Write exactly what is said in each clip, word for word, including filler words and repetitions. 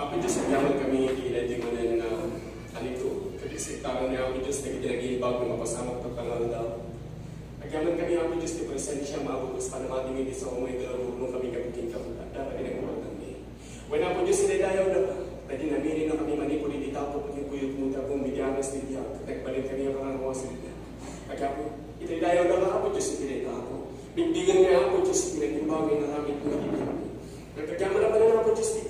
Apo Dios, agyaman kami iti daytoy manen nga aligo. Ket isiktaran ni Apo Dios dagiti nag-imbag nga mapasamak ket pangaldaw. Agyaman kami, Apo Dios, ti presensiam, Apo Dios, panamatimi ti sao nga iti lubong kami ket kenka, adda kami nagmamagdangmi. Wen, Apo Dios, idaydayaw daka, ta di namili na kami manipud iti tapok ken kuyogmo ti Apo, iti aras ti biag, ket nagbalin kami a panangawas iti biag. Agyaman, idaydayaw daka, Apo Dios, iti dayta, Apo. Bigbigen nga, Apo Dios, iti nag-imbag nga inaramid mo iti biag. Ket agyaman a manen, Apo Dios, ti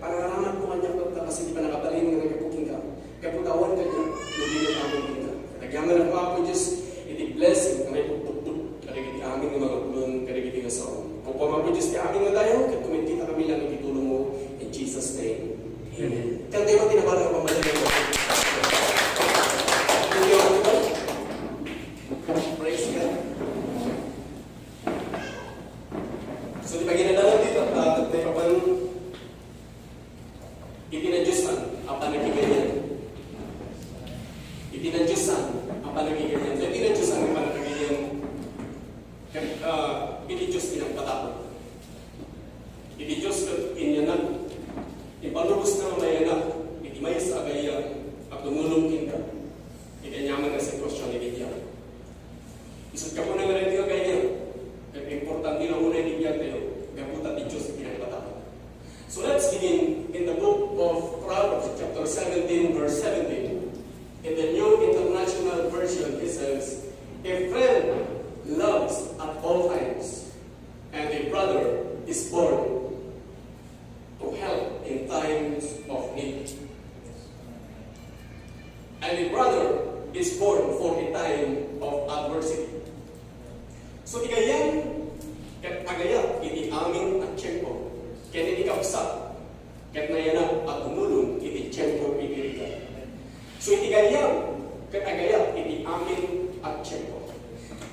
panangaramat ko kaniak, ket ta kas iti pannakabalin nga naggapu kenka, gapu ta awan kaniak, no di met amin kenka. Agyaman a, Apo Dios, iti blessing nga maipukpukpok kadagiti amin nga mga ulong kadagiti nga sao. Kukuam, Apo Dios, ti amin nga dayaw, ket kumitkita kami lang iti tulongmo. In Jesus' name, amen. Kanta tayo, tinabara ang pamamagitan. Thank you, everyone. Praise God. So, di ba ginadala dito? Ah, tayo pa Iti nadiosan a panagigayam. Iti nadiosan a panagigayam. Iti nadiosan a panagigayam. Ket, ah, iti Dios ti nagpatawag. Iti Dios ket inyanak, impalubosna nga mayanak iti maysa a gayam a tumulong kenka iti aniaman nga sitwasyon iti biag. Isut' gapu na nga daytoy a gayam, ket importante nga umuna iti biagtayo, gapu ta ti Dios ti nagpatawag. So let's begin in the book of Proverbs, chapter seventeen, verse seventeen. In the New International Version, it says, "A friend loves at all times, and a brother is born to help in times of need." And a brother is born for a time of adversity. So, ti gayam ket agayat iti amin a tiempo, ken iti kabsat ket nayanak a tumulong iti tiempo iti rigat. So, iti gayam ket agayat iti amin a tiempo.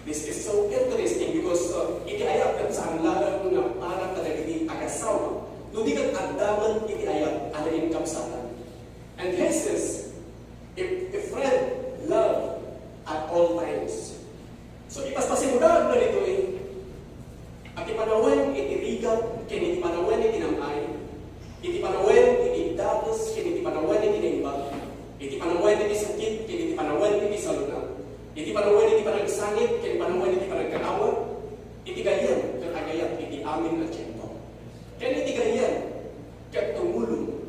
This is so interesting because, uh, iti ayat ket saan laeng nga para kadagiti agasawa, no di ket adda met iti ayat a nainkabsatan. And he says, "A, a friend love at all times." So, ipaspasimudaan na ditoy, eh. Iti panawen iti rigat, ken iti panawen iti nam-ay, iti panawen iti dagus, ken iti panawen iti naimbag, iti panawen iti sakit, ken iti panawen iti saluna, iti panawen iti panagsangit, ken panawen iti panagkaawat, iti gayam ket agayat iti amin a tiempo. Ken iti gayam ket tumulong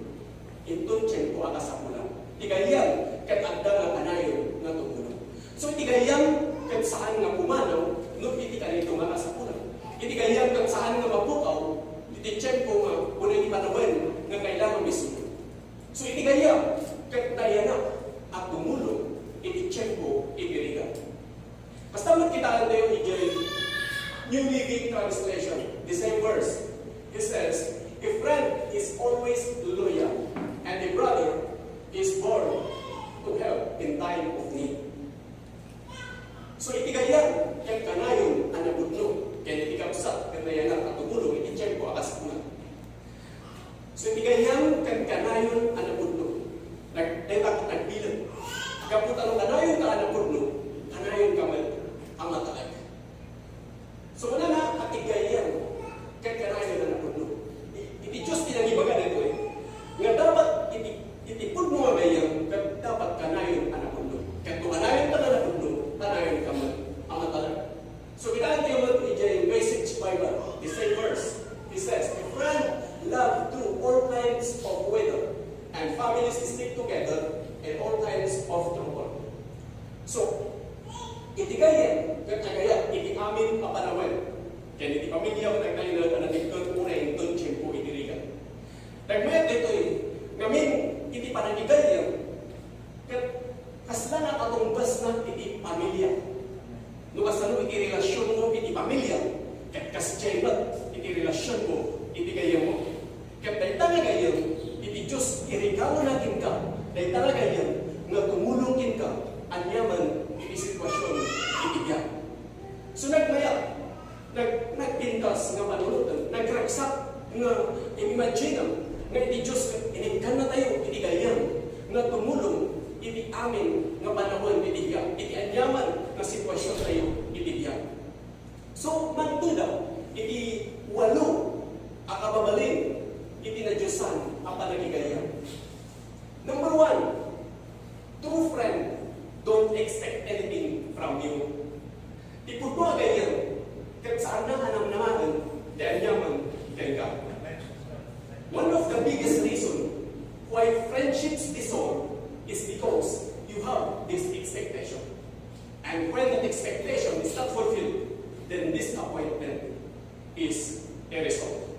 inton tiempo a kasapulan. Ti gayam ket adda nga kanayon nga tumulong. So, iti gayam ket saan nga pumanaw no iti kaniadto nga kasapulan. Iti gayam ket saan nga mapukaw iti tiempo nga wenno iti panawen nga kailangan mismo. So, iti gayam ket nayanak a tumulong iti tiempo iti rigat. Basta met kitaentayo idiay New Living Translation, the same verse. It says, "A friend is always loyal, and a brother is born to help in time of need." So, iti gayam ket kanayon a napudno, ken iti kabsat ket nayanak a tumulong iti tiempo a kasapulan. So, iti gayam ken kanayon a napudno. Nag-, dayta ket nagbileg. Gapu ta no kanayonka a napudno, kanayonka met a mataek. So, kunana a ti gayam ken kanayon a napudno. I-, iti Dios ti nangibaga daytoy. Nga dapat iti, iti pudno nga gayam, ket dapat kanayon a napudno. Ket no kanayonka a napudno, kanayonka met a mataek. So, kitaentayo met idiay Message Bible, the same verse. It says, "A friend love through all kinds of weather, and families stick together in all kinds of trouble." So, iti gayam ket agayat iti amin a panawen. Ken iti pamilya, nagtaynag a natikket unay inton tiempo iti rigat. Nagmayat daytoy ngamin iti panagigayam, ket kasla nakatumbasna iti pamilya. No kasano iti relasionmo iti pamilya, ket kasdiay met iti relasionmo iti gayyemmo. Ket dayta nga gayyem iti Dios ti regalona kenka, dayta nga gayyem nga tumulong kenka aniaman iti situasion iti biag. So, nagmayat, nag-, nagpintas nga panunoten, nagragsak nga imaginem nga iti Dios ket inikkannatayo iti gayyem nga tumulong iti amin nga panawen iti biag, iti aniaman nga situasiontayo iti biag. So, mangted iti walo a kababalin iti nadiosan a Panagigayan. Number one, true friend don't expect anything from you. Ti pudno a gayyem, ket saanna a namnamaen ti aniaman kenka. One of the biggest reason why friendships dissolve is because you have this expectation. And when that expectation is not fulfilled, then disappointment is a result.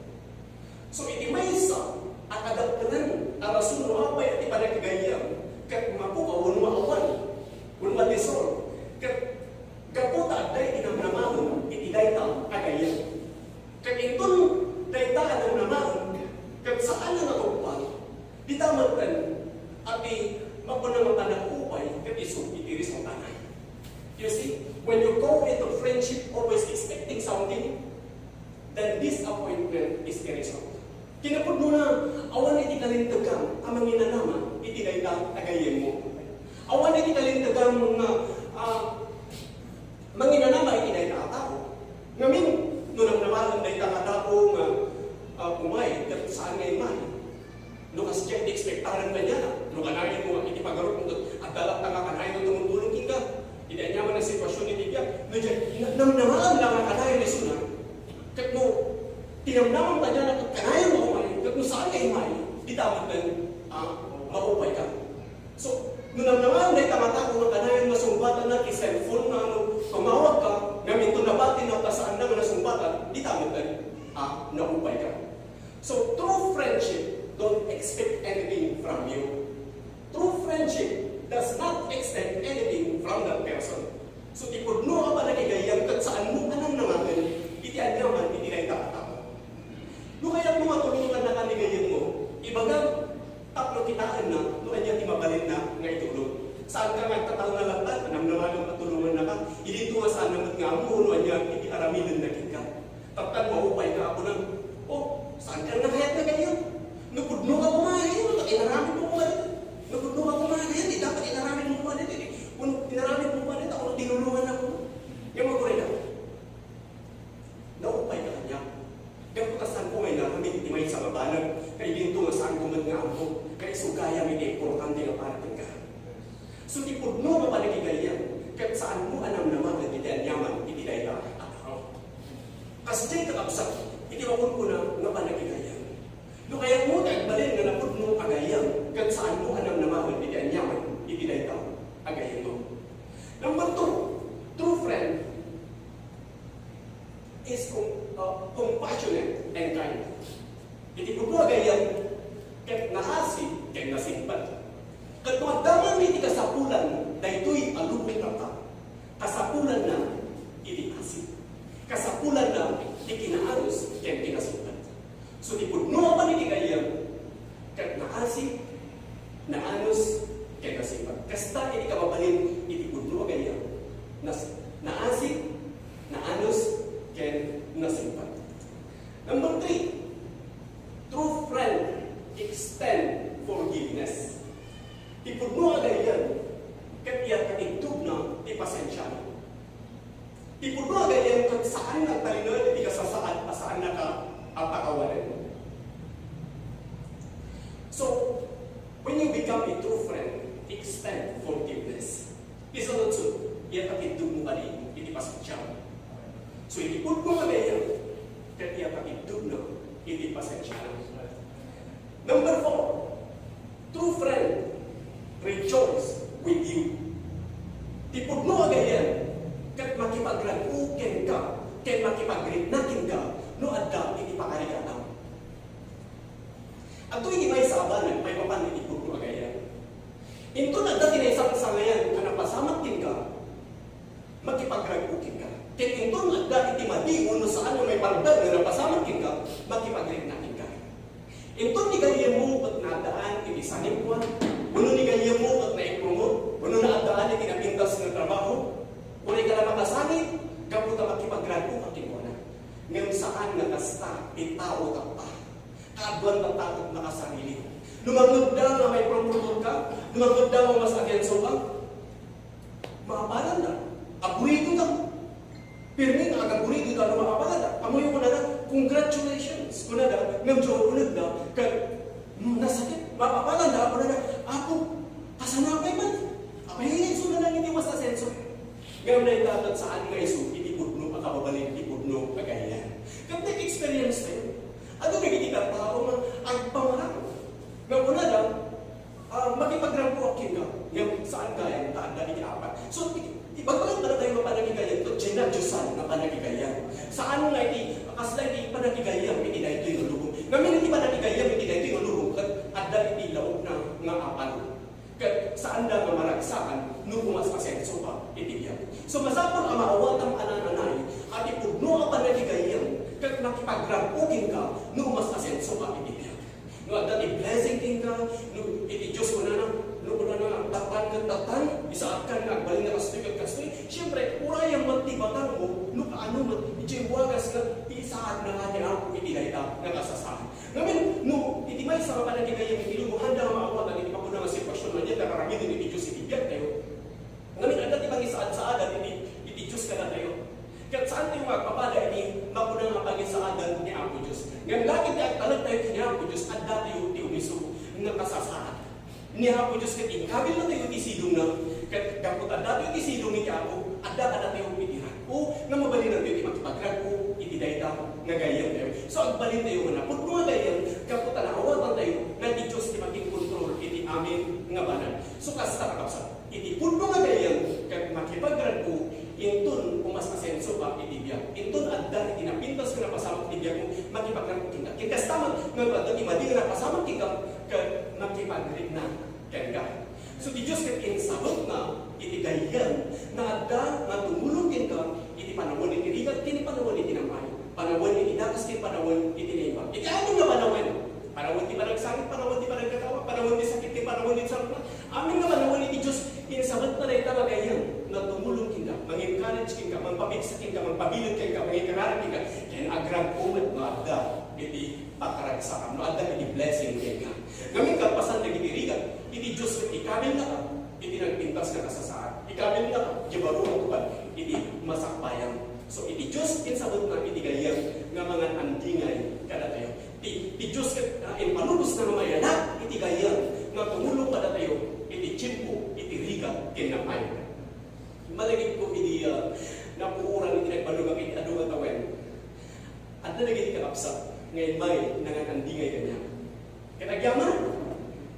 So, iti maysa a kadakkelan a rason no apay ti panagigayyem ket mapukaw wenno awan wenno dissolve, ket gapu ta adda iti namnamaen iti dayta a gayyem. Ket inton dayta a namnamaen ket saan a natuppan, dita metten a ti mapuna nga pannakaupay ket isu iti resultana. You see, when you go into friendship always expecting something, then disappointment is the result. Kinapudnona, awan iti kalintegam a manginanama iti dayta a gayyemmo. Awan iti kalintegam nga, ah, manginanama iti dayta a tao. Ngamin, no namnamaen dayta a tao nga, ah, umay, ket saan nga immay. No kasdiay ti expectaren kaniana, no kanayon mo iti pagarupmo, adda latta nga kanayon tumutulong kenka. Iti aniaman a sitwasyon iti biag, no diay, na-, namnamaen la nga kanayon isuna. Ket no tinamnamam kaniana ket kanayon nga umay, ket no saan nga immay, dita metten, ah, maupay ka. So, no namnamaen dayta nga tao nga kanayon nga sungbatanna ti cellphone nga no tumawag ka, ngem inton nabati na ta saanna nga nasungbatan, dita metten, ah, naupay ka. So, true friendship don't expect anything from you. True friendship does not expect anything from that person. So, ti pudno a panagigayyem ket saanmo a namnamaen iti aniaman iti dayta a tao. No kayatmo nga tulongannaka ni gayyemmo, ibagam tapno kitaenna no ania ti mabalinna nga itulong. Saanka nga agtatalna latta, namnamaen a tulongannaka, idinto nga saanna met nga ammo no ania iti aramidenna kenka. Tapno maupay ka, kunam, "Oh, saanka nga kayat nga gayyem? No pudno ka koma, eh, no inaramid mo koma daytoy. No pudno ka koma, eh, di dapat inaramid mo koma daytoy, eh. Kun inaramid mo koma daytoy, ako tinulongan ako." Ngem aguray na. Naupay ka kaniak. Gapu ta saanko nga inaramid iti maysa nga banag, nga idinto nga saanko met nga ammo, nga isu gayam iti importante nga para kenka. So, ti pudno nga panagigayyem, ket saanmo a namnamaen iti aniaman iti dayta a tao. Kasdiay, kakabsat, iti makunkuna nga panagigayyem. No kayatmo ti agbalin nga napudno a gayyem, ket saanmo a namnamaen iti aniaman iti dayta a gayyemmo. Number two, true friend is com-, uh, compassionate and kind. Iti pudno a gayyem, ket naasi ken nasingpet. Ket no adda man iti kasapulan daytoy a lubong tatta, kasapulanna iti asi. Kasapulanna ti kinaanus ken kinasingpet. So, ti pudno a panagigayyem, ket naasi, naanus, ken nasingpet. Kasta iti kababalin iti pudno a gayyem. Nas-, naasi, naanus, ken nasingpet. Number three, true friend extend forgiveness. Ti pudno a gayyem, ket iyat-, iddubna ti pasensiana. Ti pudno a gayyem ket saan nga agtalinaed iti kasasaad a saannaka a pakawanen. So, when you become a true friend, extend forgiveness. Isu met, iyat-, iddubmo kadi iti pasensiam. So, iti pudno a gayyem, ket iyat-, iddubna iti pasensiana. Number four, true friend rejoice with you. Ti pudno a gayyem, ket makipagrag-o kenka, ken makipagrikna kenka no adda iti pakarigatam. Adtoy iti maysa a banag maipapan iti pudno a gayyem. Inton adda ti naisangsangayan a napasamak kenka, makipagrag-o kenka. Ket inton adda iti madi wenno saan nga maipapan nga napasamak kenka, makipagrikna kenka. Inton ni gayyemmo ket naaddaan iti sanikuan, wenno ni gayyemmo ket naiprumot, wenno naaddaan iti napintas nga trabaho, uray ka la makasangit gapu ta makipagrag-o ka kenkuana. Ngem saan nga kasta ti tao tatta. Kaaduan tatta ket makasarili. No mangngegda nga maiprumpromotka, no mangngegda nga mas agenso ka, maapalanna. Aburito ta. Pirmi nga agaburito ta no maapalanna. Ammoyo kunada, "Congratulations," kunada, ngem diyo unegda, ket, mm, Ket saan nga isu iti pudno a kababalin, iti pudno a gayyem. Ket nag-experience tayo. Adu dagiti tattao nga agpamaraw. Nga kunada, ah, "Makipagrangko kenka." Ngem saan gayam ta adda iti apat. So, ti, ti, bagbaga kadatayo nga panakigayyem, ket diay nadiosan nga panakigayyem. Saan nga iti, kasla iti panakigayyem iti daytoy nga lubong. Ngamin iti panakigayyem iti daytoy nga lubong, ket adda iti laokna nga apan. Ket saanda nga maragsakan no umas-asenso ka iti biag. So, masapul a maawatam a nananay a ti pudno a panakigayyem ket makipagrangko kenka no umas-asenso ka iti biag. No adda ti blessing kenka, no iti Dios kunana, no kunana, "Dattan ket dattan, isaakkan nga agbalin nga kastoy ket kastoy." Siempre, urayem met ti batangmo no kaano met idiay wagas nga isaadna nga ni Apo iti dayta nga kasasaad. Ngamin, no iti maysa nga panakigayyem iti lubong, haanda nga maawatan iti makuna nga sitwasyon nga diay ta aramiden iti Dios iti biagtayo. Ngamin, adda ti pangisaad-saadan iti, iti Dios kadatayo. Ket saantayo nga agpapada iti makuna nga pangisaadan ni Apo Dios. Ngem lagi ti agtalektayo ken ni Apo Dios, adda tayo ti umiso nga kasasaad. Ni Apo Dios ket inkabilnatayo ti sidongna, ket gapu ta adda tayo ti sidong iti Apo, adda kadatayo iti rag-o nga mabalinantayo ti makipagrag-o iti dayta nga gayyemtayo. So, agbalintayo nga napudno nga gayyem gapu ta naawatantayo nga ti Dios ti makinkontrol iti amin nga banag. So, kasta, kakabsat, iti pudno nga gayyem ket makipagrag-o, inton umas-asenso ka iti biag. Inton adda iti napintas nga napasamak ti biagmo, makipagrag-o kenka. Ken kasta met, nga adda ti madi nga napasamak kenka, ket makipagrikna kenka. So, ti Dios ket insabetna iti gayyem nga adda nga tumulong kenka iti panawen iti rigat ken iti panawen iti nam-ay, panawen iti dakes ken panawen iti naimbag. Iti amin nga panawen, panawen ti panagsangit, panawen ti panagkatawa, panawen ti sakit ken panawen ti sarungna, amin nga panawen iti Dios, insabetna dayta nga gayyem nga tumulong kenka, mang-encourage kenka, mangpapigsa kenka, mangpabileg kenka, mangikararag kenka, ken agragko met no adda iti pakaragsakam, no adda iti blessing kenka. Ngamin, kalpasan dagiti rigat, iti Dios ket ikabilnaka iti nagpintas nga kasasaad. Ikabilnaka diay baro nga tupad iti masakbayam. So, iti Dios insabetna iti gayyem nga mangan-andingay kadatayo. Ti, ti Dios ket, ah, impalubosna nga mayanak iti gayyem nga tumulong kadatayo iti tiempo, iti rigat ken nam-ay. Malagipko idi, ah, napuoran iti nagbalubak iti adu nga tawen. Adda dagiti kakabsat nga immay nangan-andingay kaniak. Ket agyamanak.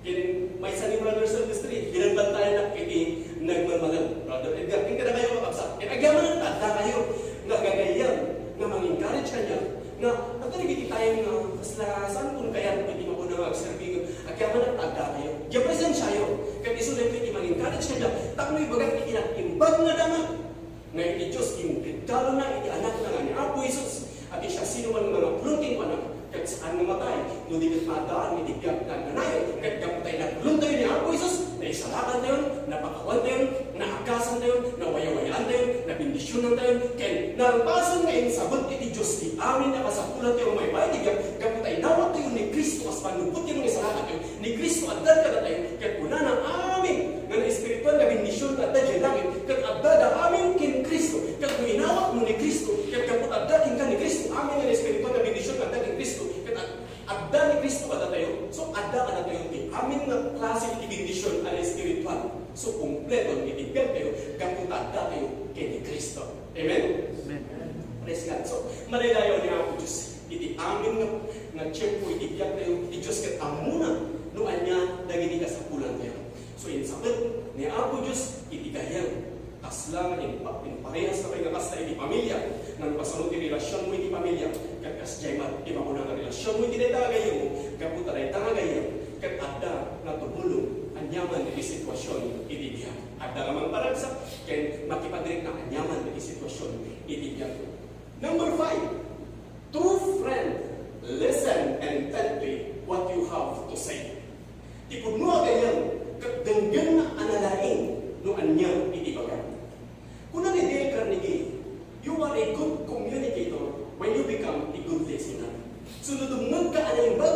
Ken maysa ni Brother Silvestre, binanbantayanak iti nagmalmalem. Brother Edgar, ken kadakayo, kakabsat. Ket agyamanak ta addakayo nga gagayyem nga mang-encourage kaniak, nga adda dagiti time nga kasla saanko kayat iti makuna nga agserbi, agyamanak ta addakayo. Diay presensiayo. Ket isu daytoy ti mang-encourage kaniak tapno ibagak iti nag-imbag nga dangat. Nga iti Dios, inkeddalona iti Anakna nga ni Apo Jesus, a ti siasinoman nga mangapulong kenkuana, ket saan nga matay, no di ket maadaan iti biag nga agnanayon. Ket gapu ta inapulotayo ni Apo Jesus, naisalakantayon, napakawantayon, naagasantayon, nawayawayaantayon, nabendisionantayon, ken nalpasen nga insabet iti Dios ti amin a kasapulantayo nga maibabain iti biag, gapu ta inawattayo ni Cristo kas pannubottayo nga isalakantayo. Ni Cristo adda kadatayo, ket kunana, amin nga naespirituan nga bendision nga adda diay langit, ket addada amin ken Cristo. Ket no inawatmo ni Cristo, ket gapu ta adda kenka ni Cristo, amin nga naespirituan nga bendision nga adda ken Cristo, ket ad-, adda ni Cristo kadatayo, so adda kadatayo ti amin nga klase ti bendision a espiritual. So, kompleto iti biagtayo, gapu ta addatayo ken ni Cristo. Amen? Amen. Praise God. So, madaydayaw ni Apo Dios iti amin nga, nga tiempo iti biagtayo, ti Dios ket ammona no ania dagiti kasapulantayo. So, insabet ni Apo Dios iti gayyem, kasla nga impa-, imparehas na pay nga kasta iti pamilya, nga no kasano ti relasionmo iti pamilya, ket kasdiay met ti makuna nga relasionmo iti dayta nga gayyemmo, gapu ta dayta nga gayyem, ket adda nga tumulong aniaman iti situasion iti biag. Adda nga mangparagsak, ken makipagrikna aniaman iti situasion iti biag. Number five, true friend listen intently what you have to say. Ti pudno a gayyem ket denggenna a nalaing no ania iti ibagam. Kuna ni Dale Carnegie, "You are a good communicator when you become a good listener." So, no dumngegka a naimbag,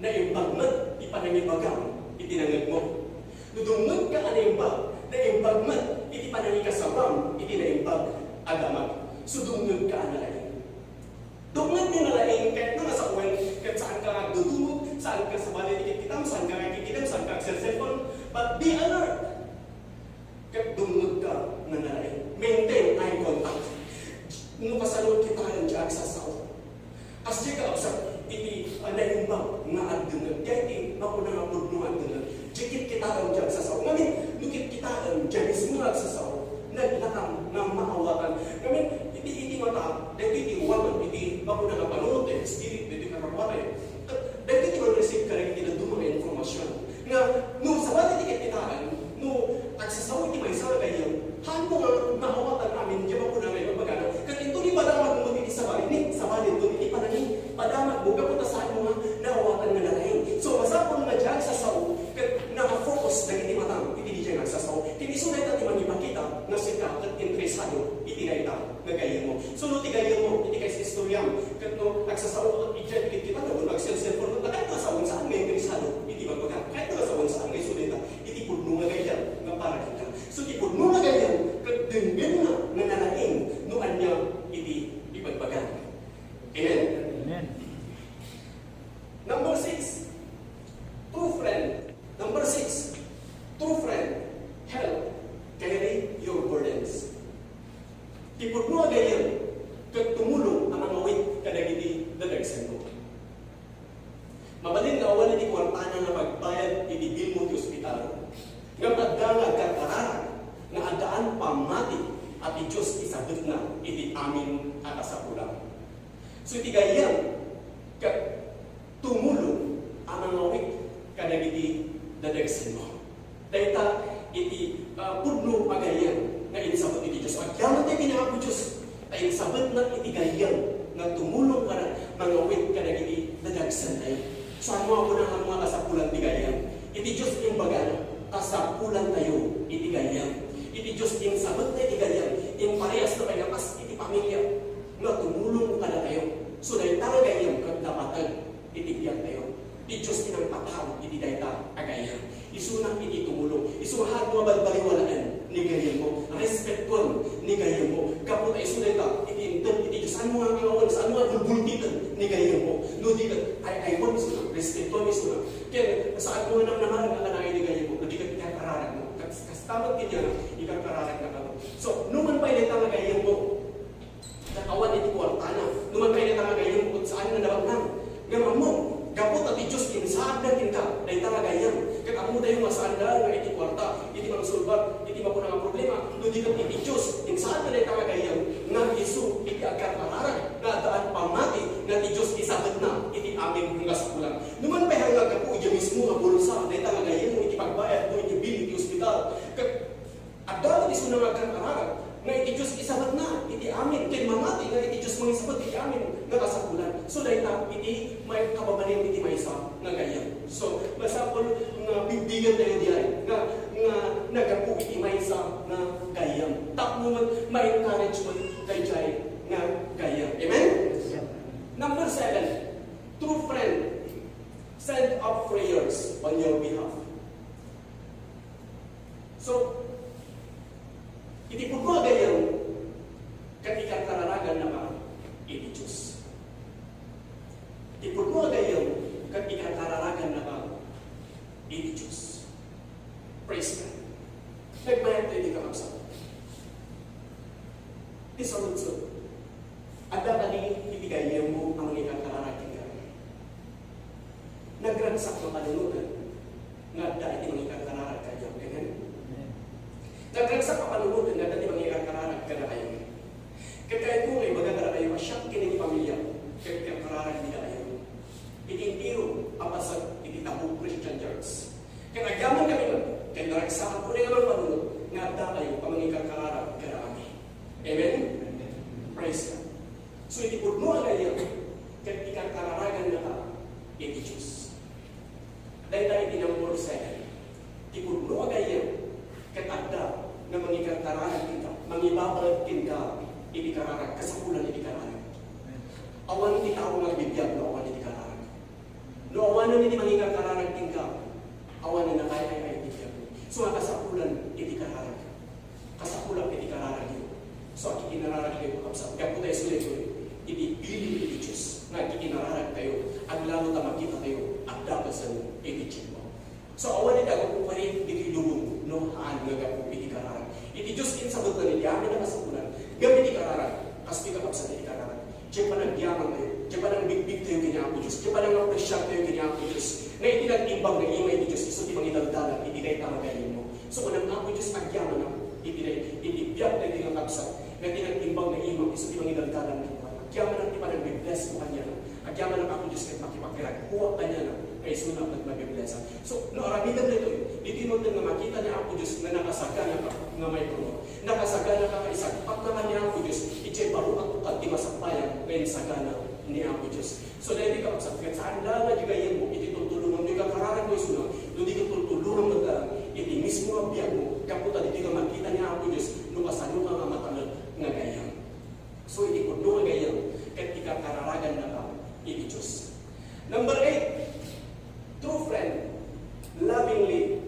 naimbag met ti panangibagam iti nangegmo. No dumngegka a naimbag, naimbag met iti panangikasawam iti naimbag a damag. So, dumngegka a nalaing. Dumngegmo a nalaing, ket no nga sawen, ket saanka nga agdudumog, saanka sabali ti kitkitam, saanka nga kikitam, saanka agselselpon, but be alert. Ket dumngegka nga nalaing. Maintain eye No kasano kitaen ti agsasao? Kasdiay, kakabsat, iti, ah, naimbag nga agdengngeg, diay ti makuna nga pudno nga agdengngeg. Diay kitaen ti agsasao. Ngamin, no kitaen ti mismo nga agsasao, naglakam nga maawatan. Ngamin, iti, iti mata, daytoy ti uwangan, iti makuna nga panunot ti Espiritu, daytoy kakaruatan. Ket daytoy ti man-receive kadagiti dadduma nga impormasion. Nga, no sabali ti kitaen, no agsasao iti maysa nga gayyem, haanmo nga maawatan amin diay makuna nga ibagbagana. Ket inton ipadamagmo iti sabali, ni sabali to iti panangin, padamagmo gapu ta saanmo nga naawatan nga nalaing. So, masapul nga diay agsasao, ket naka-focus dagiti matam iti diay nga agsasao. Ket isu dayta ti mangipakita nga sika ket interesado iti dayta nga gayyemmo. So, no ti gayyemmo, iti kaisaistoriam, ket no agsasao, idiay ti kitaenmo, no agselselpon, ket kayatna nga sawen saan nga interesado iti bagbaga. Kayatna nga sawen saan nga isu dayta iti pudno nga gayyem nga para kenka. So, ti pudno nga gayyem, ket denggenna nga nalaing no ania iti ibagbaga. Amen? Amen. Number six, true friend. Number six, true friend help carry your burdens. Ti pudno a gayyem ket tumulong a mangawit kadagiti dadagsenmo. Mabalin nga awan iti kuartana nga pagbayad iti bill mo ti ospital, ngem adda nga agkarkararag nga addaan pammati a ti Dios isabetna iti amin a kasapulam. So, iti gayyem ket tumulong a mangawit kadagiti dadagsenmo. Dayta iti, ah, pudno a gayyem nga insabet iti Dios. Agyaman tayo ken ni Apo Dios, ta insabetna iti gayyem nga tumulong kada mangawit kadagiti dadagsentayo. Saan mo ako na nga kasapulan ti gayyem? Iti Dios imbagana, kasapulan tayo iti gayyem. Iti Dios insabetna iti gayyem, imparehas na pay nga kas iti pamilya nga tumulong kadatayo. So, dayta nga gayyem ket napateg iti biagtayo. Ti Dios ti nangpatawag iti dayta a gayyem. Isuna iti tumulong. Isu nga haanmo nga balbaliwalaen ni gayyemmo. Respetuen ni gayyemmo. Gapu ta isu dayta iti inted iti Dios. Saanmo nga angawen, saanmo nga bulbultiten ni gayyemmo. No di ket ay-aywem isuna, respetuen isuna. Ken saanmo nga namnamaen nga kanayon ni gayyemmo. No di ket ikarkararagmo. Kas-, kasta met ket ikarkararagna kano. So, numan pay dayta nga gayyemmo, ket awan iti kuartana. Numan pay dayta nga gayyem, ket saan nga nabaknang. Ngem ammo, gapu ta ti Dios insaadna kenka dayta nga gayyem. Ket ammotayo nga saanda nga iti kuarta, iti mangsulbar iti makuna nga problema, no di ket iti Dios insaadna dayta nga gayyem, nga isu iti agkarkararag, nga addaan pammati, nga ti Dios isabetna iti amin nga kasapulan. Numan pay nga gapu iti mismo nga bulsa dayta nga gayyem, iti pagbayad mo iti bill iti ospital, ket adda met isuna nga agkarkararag nga iti Dios isabetna iti amin, ken mamati nga iti Dios mangisabet iti amin nga kasapulan. So, dayta iti may kababalin iti maysa nga gayyem. So, masapul nga bigbigentayo diay nga, nga naggapu iti maysa nga gayyem. Tapno met ma-encourage met daydiay nga gayyem. Amen? Number seven, true friend send up prayers on your behalf. So, iti pudno a gayyem, ket ikarkararagannaka iti Dios. Iti pudno a gayyem, ket ikarkararagannaka iti Dios. Praise God. Nagmayat tayo, kakabsat. Ti saludsod. Adda kadi iti gayyemmo a mangikarkararag kenka? Nagragsak nga panunoten nga adda iti mangikarkararag kaniak. Amen? Nagragsak nga panunoten nga adda iti mangikarkararag kadakayo. Ket kayatko nga ibaga kadakayo a siak ken iti pamiliak ket ikarkararag dakayo iti entero a paset iti Tabuk Christian Church. Ket agyaman kami met, ket naragsakan unay nga mangpanunot nga adda kayo a mangikarkararag kadakami. Amen? Praise God. So, iti pudno a gayyem, ket ikarkararagannaka iti Dios. Dayta iti number seven. Iti pudno a gayyem, ket adda nga mangikarkararag kenka, mangibabaet kenka iti kararag, kasapulan iti kararag. Awan ti tao nga agbibiag no awan iti kararag. No awanen iti mangikarkararag kenka, awanen a kay-ay-ay ti biag. So, nga kasapulan iti kararag. Kasapulan iti kararagyo. So, agkikinararagtayo, kakabsat. Gapu ta isu daytoy iti bilin iti Dios nga agkikinararagtayo. Aglalo ta makitatayo, adda pasen iti tiempo. So, awan iti agapu pay ditoy lubong no haan nga gapu iti kararag. Iti Dios insabetna iti amin a kasapulan. Gapu iti kararag, Kas ti kakabsat iti kararag, diay panagyaman tayo, diay panangbigbig tayo ken ni Apo Dios, diay panangapresiar tayo ken ni Apo Dios. Nga iti nag-imbag nga ima iti Dios, isu ti mangidaldalan iti dayta nga gayammo. So, kunam, Apo Dios, agyamanak iti, iti biag daytoy nga kabsat, nga iti nag-imbag nga ima, isu ti mangidaldalan kenkuana. Agyamanak ti panagbi-bless mo kaniana. Agyamanak, Apo Dios, ket makipagragguak kaniana, nga isuna met mabiblesa. So, no aramidem daytoy, ditoy met nga makita ni Apo Dios nga nakasaganaka nga maipanggep. Nakasaganaka nga isagpatnaka ni Apo Dios idiay baro a tukad ti masapayag nga insagana ni Apo Dios. So, daytoy, kakabsat, ket saan la nga diay gayammo iti tultulongan, no ikakararag mo isuna, no di ket tultulongan met iti mismo nga biagmo, gapu ta ditoy nga makita ni Apo Dios no kasanoka nga matalek nga gayam. So, iti pudno nga gayam, ket ikakararagannaka iti Dios. Number eight, true friend lovingly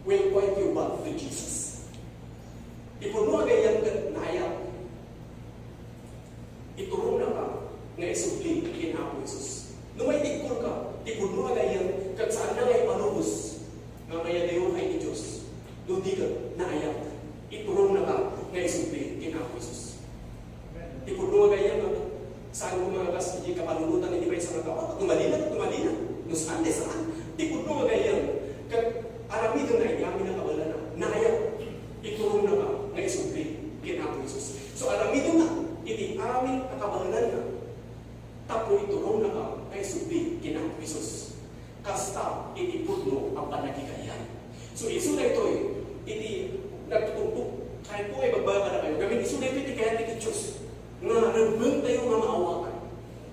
will point you back to Jesus. Iti pudno nga gayam ket naayat, iturongnaka nga isubli ken Apo Jesus. No maitigkolka, iti pudno nga gayam ket saanna nga ipalubos nga mayadayoka iti Dios. No di ket naayat, iturongnaka nga isubli ken Apo Jesus. Iti pudno nga gayam, saan ko nga kas iti kapanunotan iti maysa nga tao, "Tumalina, tumalina." No saan, di saan. Iti pudno nga gayam, ket aramidenna iti amin a kabaelanna. Naayat, iturongnaka nga isubli ken Apo Jesus. So, aramidenna iti amin a kabaelanna. Tapno iturongnaka nga isubli ken Apo Jesus. Kasta iti pudno a panagigayam. So, isu daytoy iti nagtutumbok. Kayatko nga ibagbaga kadakayo, gamin isu daytoy ti kayat iti Dios nga rebbengtayo nga maawatan.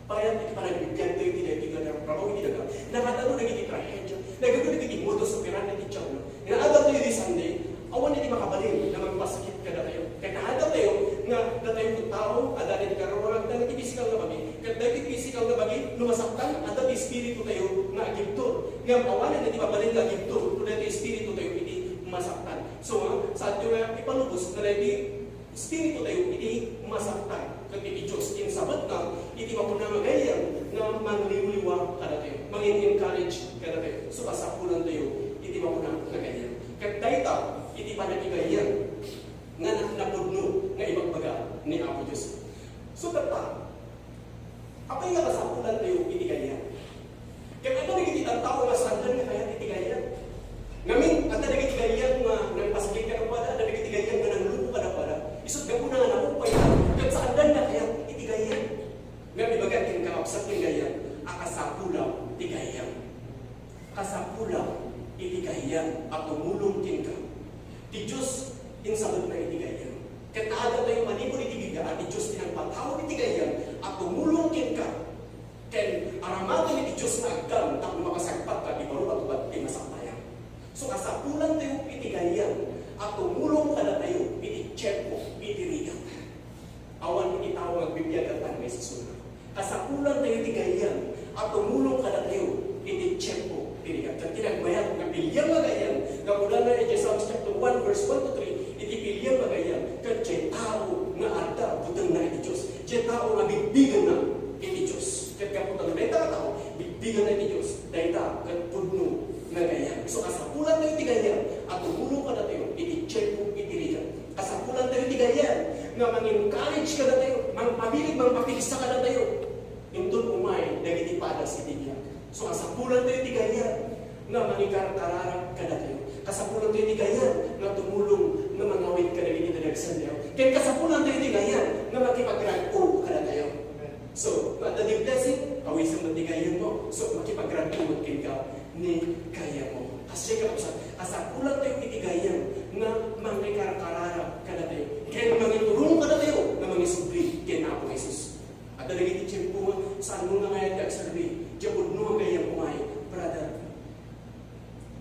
Payat iti panagbibiagtayo iti daytoy nga trabaho iti daga. Nakatalo dagiti trahedia. Nagadu dagiti modus operandi ti Diablo. Nga adda tayo di Sunday, awan iti makabalin nga magpaskit kadatayo. Ket adda tayo nga datayo tao, adda ti kararag, adda ti pisikal nga bagi. Ket dagiti pisikal nga bagi, no masaktan, adda ti espiritu tayo nga agibtur. Ngem awanen iti mabalin nga agibtur, no dagiti espiritu tayo iti masaktan. So, nga, saantayo nga ipalubos, nga dagiti espiritu tayo iti masaktan. Ket iti Dios, insabetna iti mapuna nga gayam nga mangliwliwa kadatayo, mangin-encourage kadatayo. So, kasapulantayo iti mapuna nga gayam. Ket dayta iti panagigayam nga na-, napudno nga ibagbaga ni Apo Dios. So, tatta, apay nga kasapulantayo iti gayam? Ket adda dagiti tattao nga saandan nga kayat iti gayam. Ngamin, adda dagiti gayam nga nangpaskit kadakuada, adda dagiti gayam nga nangluko kadakuada. Isut' gapuna nga naupay, ket saandan nga kayat iti gayam. Ngem ibagak ken kakabsat ken gayam a kasapulam ti gayam. Kasapulam iti gayam a tumulong kenka. Ti Dios insabetna iti gayam. Ket naadda tayo manipud iti Biblia a ti Dios ti nagpatawag iti gayam a tumulong kenka. Ken aramaten iti Dios nga agdan tapno makasagpatka iti baro a tukad ti masapayag. So, kasapulantayo iti gayam a tumulong kadatayo iti tiempo, iti rigat. Awan iti tao nga agbibiag a tan nga isasuna. Kasapulantayo iti gayam a tumulong kadatayo iti tiempo ti rigat. Ket ti nagmayat nga pilian nga gayam, nga kunana iti Psalms chapter one, verse one to three, iti pilian nga gayam, ket diay tao nga adda butengna iti Dios. Diay tao nga bigbigenna iti Dios. Ket gapu ta no dayta nga tao, bigbigenna iti Dios, dayta ket pudno nga gayam. So, kasapulantayo iti gayam a tumulong kadatayo iti tiempo iti rigat. Kasapulantayo iti gayam nga mang-encourage kadatayo, mangpabilin, mangpapigsa kadatayo. Inton umay dagiti padas iti biag. So, kasapulantayo iti gayam nga mangikarkararag kadatayo. Kasapulantayo iti gayam nga tumulong nga mangawid kadagiti nadagsantayo. Ken kasapulantayo iti gayam nga makipagrag-o kadatayo. So, no adda di blessing, pawisem met ti gayammo. So, makipagrag-o met kenka ni gayammo. Kasdiay, kakabsat, kasapulantayo iti gayam nga mangikarkararag kadatayo. Ken mangiturong kadatayo nga mangisubli ken Apo Jesus. Adda dagiti tiempo nga saanmo nga kayat nga agserbi. Diay pudno nga gayam, umay, brother.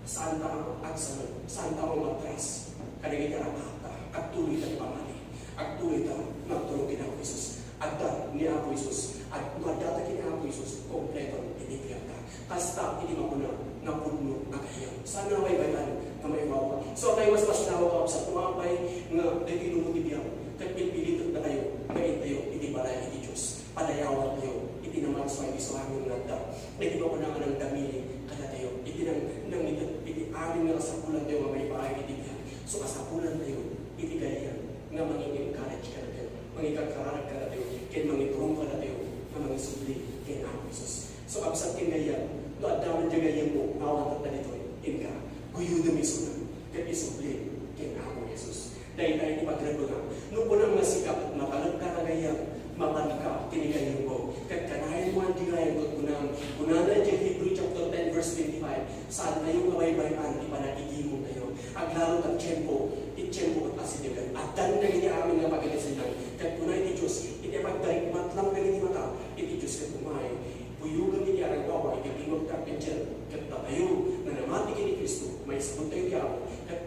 Saanta nga agserbi, saanta nga umatras kadagiti rapatta, agtuloyta ti pamati, agtuloyta nga agturong ken Apo Jesus. Adda ni Apo Jesus, ad-, no addata ken Apo Jesus, kompleto ti biagta. Kasta iti mapuna nga pudno a gayam. Saan nga baybay-an nga maiwawa. So, apay, mas, mas lawa, kakabsat, no apay nga daytoy lubong ti biag, ket pilpilitek datayo nga intayo iti balay iti Dios. Padayawantayo iti namarsuay nga suaryo nga adda. Iti mapuna nga nangdamili kadatayo, iti nang-, nangitid iti amin nga kasapulantayo nga maipaay iti biag. So, kasapulantayo iti gayam nga mangin-encourage kadatayo. Mangikarkararag kadatayo, ken mangiturong kadatayo nga mangisubli ken Apo Jesus. So, kabsat ken gayyem, no adda man diay gayyemmo nga awan tatta ditoy, inka, guyodem isuna, ket isublim ken Apo Jesus. Dayta iti pagrebbengam. No kunam nga sika, matalek ka nga gayyem, mapanka ken gayyemmo. Ket kanayon mo a di gayyem ket kunam, kunana iti Hebrew chapter ten, verse twenty-five, saantayo nga baybay-an ti panagigimongtayo. Aglalo ta tiempo, ti tiempo ket asidegen. Addan dagiti amin nga pagadisennak. Ket kuna iti Dios, iti pagdarikmat lang dagiti mata, iti Dios ket umay, kuyogem iti arewawa, iti tingog ti arkanghel, ket datayo nga namati ken ni Cristo, maisabut tayo ti Apo, ket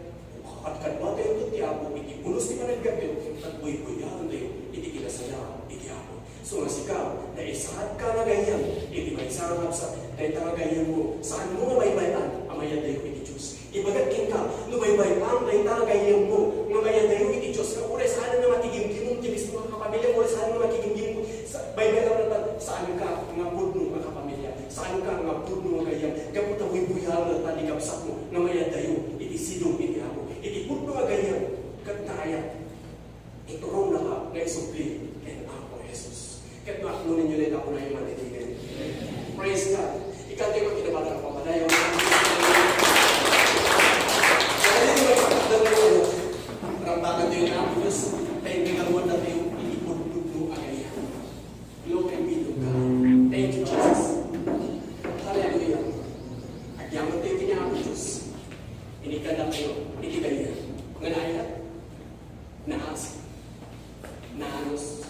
kadkadua tayo ti Apo, iti pulos ti panagbiagtayo, ket buybuyaentayo iti kinasaya iti Apo. So nga sika, naisaadka nga gayyem, iti maysa nga kabsat, dayta nga gayyemmo, saanmo nga baybay-an a mayadayo iti Dios. Ibagak kenka, no baybay-am dayta nga gayyemmo nga mayadayo iti Dios, nga uray saan nga makigimgimong ti mismo nga kapamilya, uray saan nga makigimgimong, sa-, baybay-am latta, saanka nga pudno nga kapamilya, saanka nga pudno nga gayyem, gapu ta buybuyaem latta ti kabsatmo nga mayadayo iti sidong iti Apo, iti pudno nga gayyem, ket naayat. Iturongnaka nga isubli ken Apo Jesus. Ket no apnonenyo dayta, kunayo man iti amen. Praise God. Ikantayo man ti napapanan a padayaw. Kaya ditoy may pagkakadal na ano, rambakan tayo ni Apo Dios, kaya may kaluan na tayo, iti pudpudno a gayyem. Glory be to God. Thank you, Jesus. Hallelujah. Agyaman tayo ken ni Apo Dios. Inikkan tayo iti gayyem. Nga naayat. Naas. Naanus.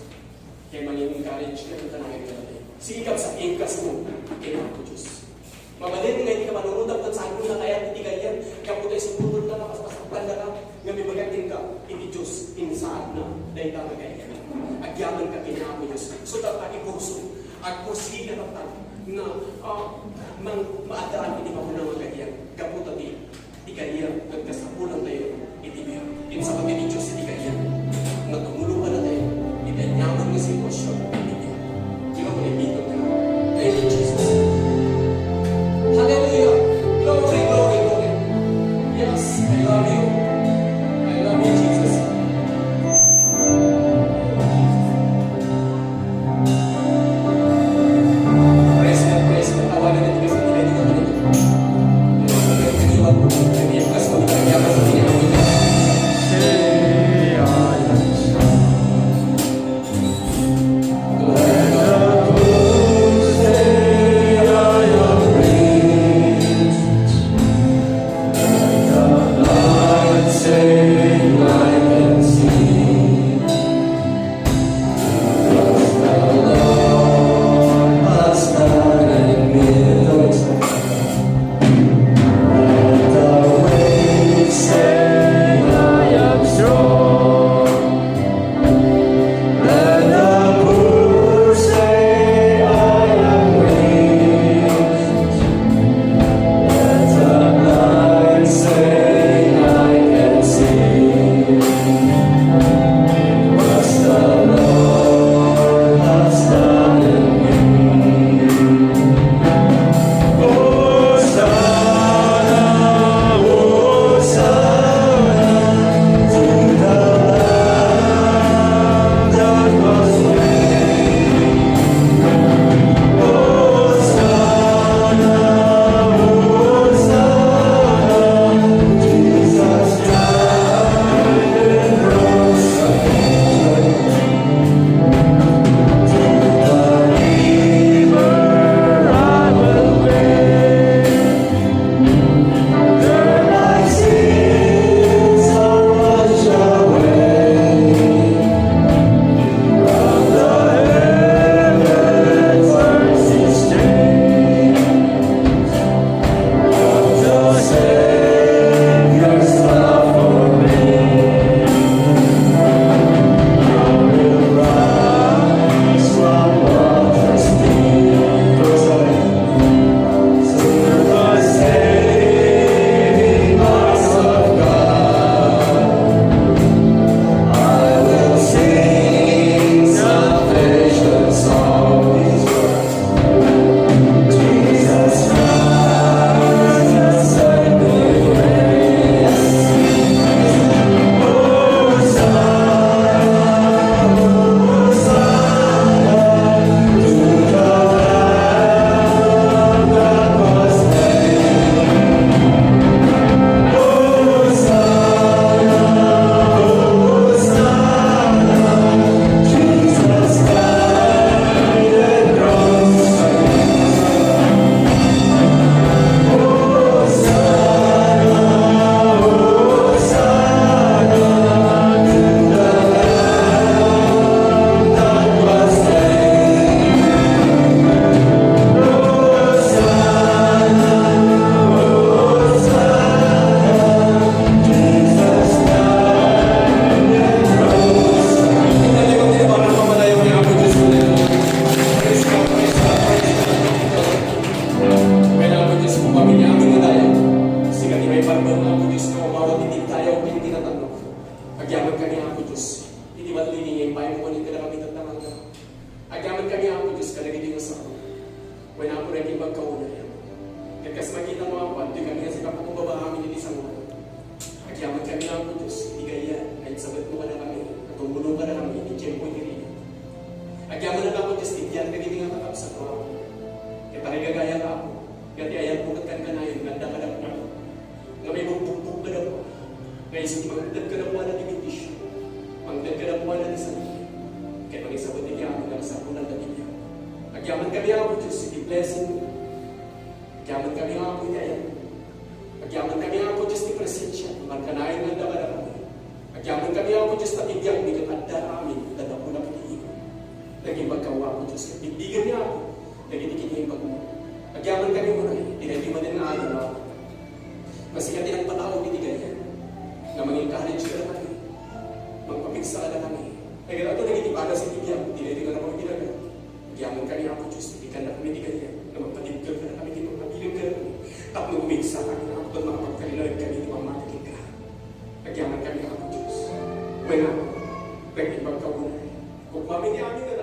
Kaya mangin-encourage ka, ita na kayo. Sige, kabsat, ikas mo. Kaya ako, Diyos. Mabalin nga iti kapanunotam ket saan mo nakayat iti gayyem, gapu ta isumpunod na, mapaspasakan na ka, nga mibagak kenka, iti Diyos, insaad na, dayta nga gayyem. Agyaman ka ken ni Apo Diyos. So, dapat ikurso. Agkursi ka tatta, nga, ah, mang, maadaan iti mapuna nga gayyem. Gapu ta ti Ti gayyem ket kasapulan tayo iti biag. Insabat iti Dios iti gayyem nga tumulong kadatayo iti aniaman nga sitwasyon iti biag. Di ba, malibiton ka? Thank you, Jesus. Hallelujah. Glory, glory, glory. Yes, I love you. I love you, Jesus. Praise God, praise God. Awanan natin kasi nila dito. Kami, Apo Dios, iti gayam nga insabetmo kadakami, nga tumuno kadakami iti tiempo iti rigat. Agyamanak, Apo Dios, ti biag dagiti nga kakabsatmo, Apo. Ket parigagayam, Apo, nga ti ayatmo ket kankanayon nga adda kadakuada, nga maibugbugbo kadakuada, nga isu ti mangted kadakuada ti bendision, mangted kadakuada ti saludsod, ket mangisabet iti amin nga kasapulan dagiti biag. Agyamankami, Apo Dios, iti blessing. Agyamankami, Apo, iti ayat. Agyamankami, Apo Dios, ti presensia, mankanayon nga adda kadakuada. Agyamankami, Apo Dios, ta ti biagmi ket adda amin, dadapunak iti imo. Naging pagkawa, Apo Dios, ket bigbigami, Apo, dagiti kinaimbagmo. Agyamankami, unay, ti daytoy manen nga aldaw, Apo. Masikat ti nagpatao iti gayam nga mang-encourage kadakami, mangpapigsa kadakami. Dagiti, dagiti bagas iti biag, ti daytoy nga napagpinagan. Agyamankami, Apo Dios, iti kannakami ti gayam nga magpatibker kadakami iti pagpabilin kadakami. Tapno gumiksakami, Apo, ket makapagtalinaed kami iti pammati kenka. Agyamankami, Apo Dios. Wen, Apo, naging pagkaunay. Kukuami ti amin nga